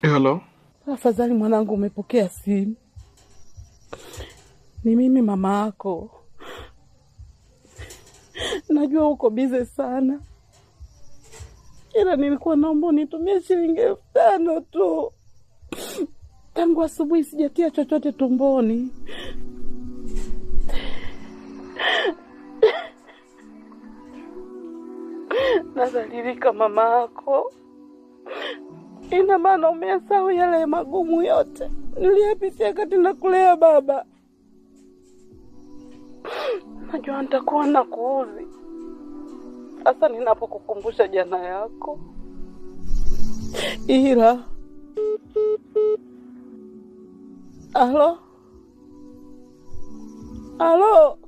Hello. Afadhali mwanangu, umepokea simu. Ni mimi mama yako. Najua uko bize sana, ila nilikuwa naomba unitumie shilingi 5,000 tu. Tangu asubuhi sijatia chochote tumboni. Nadhalilika mama yako. Ina maana umeyasahau yale magumu yote niliyapitia kati na kulea baba. Najua nitakuwa nakuudhi hasa ninapokukumbusha jana yako, ila alo alo.